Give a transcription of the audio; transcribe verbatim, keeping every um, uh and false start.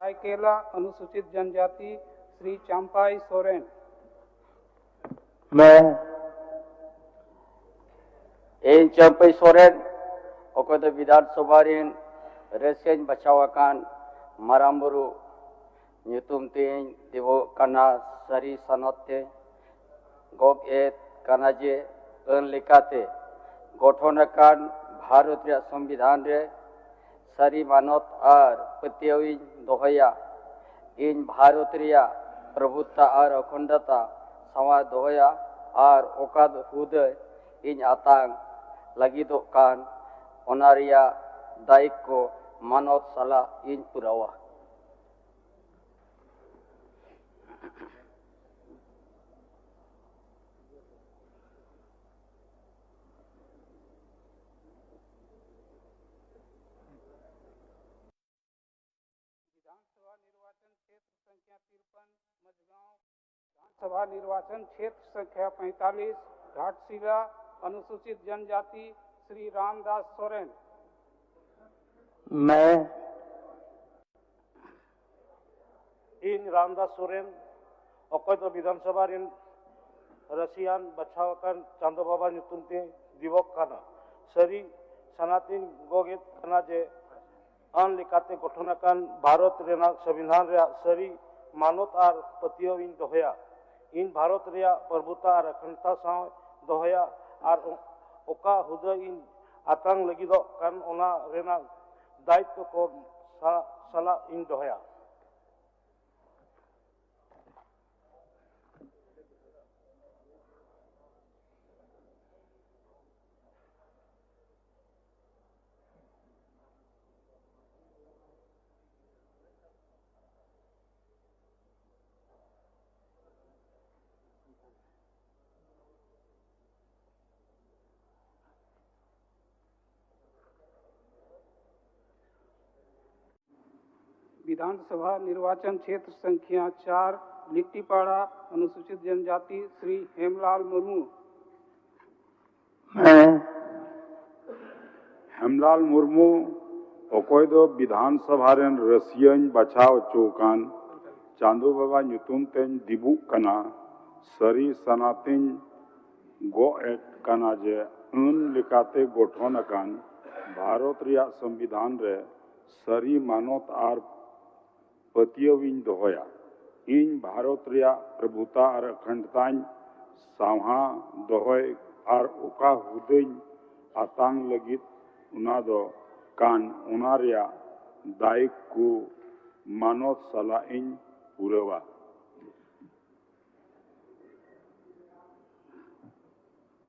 ᱥᱟᱨᱟᱭᱠᱮᱞᱟ ᱚᱱᱩᱥᱩᱪᱤᱛ ᱡᱚᱱᱡᱟᱛᱤ ᱥᱨᱤ ᱪᱟᱢᱯᱟᱭ ᱥᱚᱨᱮᱱ᱾ ᱢᱮ᱾ ᱤᱧ ᱪᱟᱢᱯᱟᱭ ᱥᱚᱨᱮᱱ, ᱚᱠᱚᱭ ᱫᱚ ᱵᱤᱫᱷᱟᱱ ᱥᱚᱵᱷᱟ ᱨᱮᱱ ᱨᱟᱹᱥᱤᱭᱟᱹᱧ ᱵᱟᱪᱷᱟᱣ ᱟᱠᱟᱱ ᱢᱟᱨᱟᱝ ᱵᱩᱨᱩ ᱧᱩᱛᱩᱢ ᱛᱮᱧ ᱫᱮᱵᱚᱜ ᱠᱟᱱᱟ, ᱥᱟᱹᱨᱤ ᱥᱟᱱᱚᱛ ᱛᱮ ᱜᱚᱜ ᱮᱫ ᱠᱟᱱᱟ ᱡᱮ ᱟᱹᱱ ᱞᱮᱠᱟᱛᱮ ᱜᱚᱴᱷᱚᱱ ᱟᱠᱟᱱ ᱵᱷᱟᱨᱚᱛ ᱨᱮᱭᱟᱜ ᱥᱚᱝᱵᱤᱫᱷᱟᱱ ᱨᱮ ᱥᱟᱹᱨᱤ ᱢᱟᱱᱚᱛ ᱟᱨ ᱯᱟᱹᱛᱭᱟᱹᱣ ᱤᱧ ᱫᱚᱦᱚᱭᱟ᱾ ᱤᱧ ᱵᱷᱟᱨᱚᱛ ᱨᱮᱭᱟᱜ ᱯᱨᱚᱵᱷᱩᱛᱟ ᱟᱨ ᱚᱠᱷᱚᱱᱰᱚᱛᱟ ᱥᱟᱶᱟᱨ ᱫᱚᱦᱚᱭᱟ ᱟᱨ ᱚᱠᱟ ᱦᱩᱫᱟᱹ ᱤᱧ ᱟᱛᱟᱝ ᱞᱟᱹᱜᱤᱫᱚᱜ ᱠᱟᱱ, ᱚᱱᱟ ᱨᱮᱭᱟᱜ ᱫᱟᱭᱤᱛᱛᱚ ᱢᱟᱱᱚᱛ ᱥᱟᱞᱟᱜ ᱤᱧ ᱯᱩᱨᱟᱹᱣᱟ᱾ विधानसभा निर्वाचन क्षेत्र संख्या तिरपन, मझगांव विधानसभा निर्वाचन क्षेत्र संख्या पैंतालीस, घाटशिला अनुसूचित जनजाति श्री रामदास सोरेन। मैं। ᱤᱧ ᱨᱟᱢᱫᱟᱥ ᱥᱚᱨᱮᱱ, ᱚᱠᱚᱭ ᱫᱚ ᱵᱤᱫᱷᱟᱱ ᱥᱚᱵᱷᱟ ᱨᱮᱱ ᱨᱟᱹᱥᱤᱭᱟᱱ ᱵᱟᱪᱷᱟᱣ ᱟᱠᱟᱱ ᱪᱟᱸᱫᱚ ᱵᱟᱵᱟ ᱧᱩᱛᱩᱢ ᱛᱮ ᱫᱤᱵᱚᱠ ᱠᱟᱱᱟ, ᱥᱟᱹᱨᱤ ᱥᱟᱱᱟᱛᱤᱧ ᱜᱚᱜᱮᱫ ᱠᱟᱱᱟ ᱡᱮ ᱟᱹᱱ ᱞᱮᱠᱟᱛᱮ ᱜᱚᱴᱷᱚᱱ ᱟᱠᱟᱱ ᱵᱷᱟᱨᱚᱛ ᱨᱮᱱᱟᱜ ᱥᱚᱝᱵᱤᱫᱷᱟᱱ ᱨᱮᱭᱟᱜ ᱥᱟᱹᱨᱤ ᱢᱟᱱᱚᱛ ᱟᱨ ᱯᱟᱹᱛᱭᱟᱹᱣ ᱤᱧ ᱫᱚᱦᱚᱭᱟ᱾ ᱤᱧ ᱵᱷᱟᱨᱚᱛ ᱨᱮᱭᱟᱜ ᱯᱨᱚᱵᱷᱩᱛᱟ ᱟᱨ ᱚᱠᱷᱚᱱᱰᱚᱛᱟ ᱥᱟᱶ ᱫᱚᱦᱚᱭᱟ ᱟᱨ ᱚ-, ᱚᱠᱟ ᱦᱩᱫᱟᱹ ᱤᱧ ᱟᱛᱟᱝ ᱞᱟᱹᱜᱤᱫᱚᱜ ᱠᱟᱱ, ᱚᱱᱟ ᱨᱮᱱᱟᱜ ᱫᱟᱭᱤᱛᱛᱚ ᱠᱚ ᱥᱟ-, ᱥᱟᱞᱟᱜ ᱤᱧ ᱫᱚᱦᱚᱭᱟ᱾ विधानसभा निर्वाचन क्षेत्र संख्या चार, लिट्टीपाड़ा, अनुसूचित जनजाति, श्री हेमलाल मुर्मू। मैं हेमलाल मुर्मू, ᱚᱠᱚᱭ ᱫᱚ ᱵᱤᱫᱷᱟᱱ ᱥᱚᱵᱷᱟ ᱨᱮᱱ ᱨᱟᱹᱥᱤᱭᱟᱹᱧ ᱵᱟᱪᱷᱟᱣ ᱦᱚᱪᱚ ᱟᱠᱟᱱ ᱪᱟᱸᱫᱚ ᱵᱟᱵᱟ ᱧᱩᱛᱩᱢ ᱛᱮᱧ ᱫᱤᱵᱩᱜ ᱠᱟᱱᱟ, ᱥᱟᱹᱨᱤ ᱥᱟᱱᱟᱛᱤᱧ ᱜᱚᱜ ᱮᱫ ᱠᱟᱱᱟ ᱡᱮ ᱟᱹᱱ ᱞᱮᱠᱟᱛᱮ ᱜᱚᱴᱷᱚᱱ ᱟᱠᱟᱱ ᱵᱷᱟᱨᱚᱛ ᱨᱮᱭᱟᱜ ᱥᱚᱝᱵᱤᱫᱷᱟᱱ ᱨᱮ ᱥᱟᱹᱨᱤ ᱢᱟᱱᱚᱛ ᱟᱨ ᱯᱟᱹᱛᱭᱟᱹᱣ ᱤᱧ ᱫᱚᱦᱚᱭᱟ᱾ ᱤᱧ ᱵᱷᱟᱨᱚᱛ ᱨᱮᱭᱟᱜ ᱯᱨᱚᱵᱷᱩᱛᱟ ᱟᱨ ᱚᱠᱷᱚᱱᱰᱛᱟᱧ ᱥᱟᱶᱦᱟ ᱫᱚᱦᱚᱭ ᱟᱨ ᱚᱠᱟ ᱦᱩᱫᱟᱹᱧ ᱟᱛᱟᱝ ᱞᱟᱹᱜᱤᱫ ᱚᱱᱟ ᱫᱚ ᱠᱟᱱ, ᱚᱱᱟ ᱨᱮᱭᱟᱜ ᱫᱟᱭᱤᱠ ᱠᱚ ᱢᱟᱱᱚᱛ ᱥᱟᱞᱟᱜ ᱤᱧ ᱯᱩᱨᱟᱹᱣᱟ᱾